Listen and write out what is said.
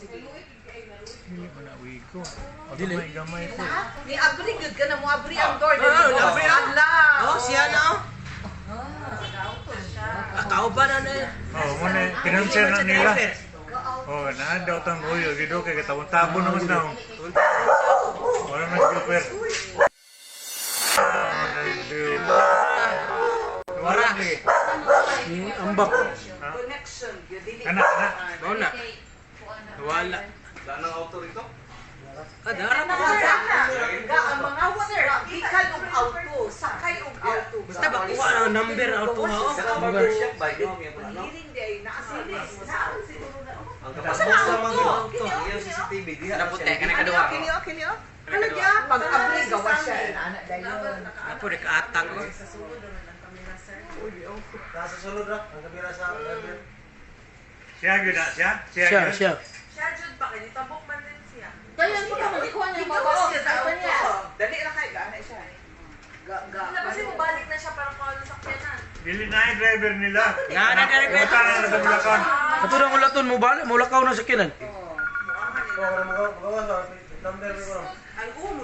Dili man na wigo. Gamay gamay po. Ni abri gyud ka na mo abri ang door. Ah, Dili abri ang- Ala. Oh, siya na oh. Akauba na na. Oh, mo na pinansya na nila. Oh, naa daw tang ruyo gido kay katabon-tabon naman daw. Wala man super. Wala lagi. Ni ambak. Connection gyud dili. Anak, anak. Mao na. Wala. Wala nang auto rito? Ah, dara na. Ga ang mga sir, gikan og auto, sakay og auto. Basta ba kuha na ang number auto ha oh. Sa barbershop ba? Yung mga pala, no? Hearing day naa sa siguro na. Ang Asa kapag na sa mga auto? auto. Yung CCTV, diha na Naputi siya. ka na kaduha. Kini oh, kini oh. Ano gyud pag abri gawa siya ana dayon. Napo di kaatang oh. Nasa sulod ra, ang kamera sa driver. Siya gyud na siya. Siya Siya, gyud. siya. Siya jud ba kay tabok man din siya. Dayon po ka magikuha niya Gawas mabao. siya sa auto. Dali ra kay gana siya. Ga ga. Wala kasi mobalik na siya para kung ano sakyanan. Dili na yung driver nila. Nga na driver. Buta na sa Bulacan. Ato na ulaton mo balik, mo lakaw na sa kinan. Oh, mo mo sa number ko. Ang umo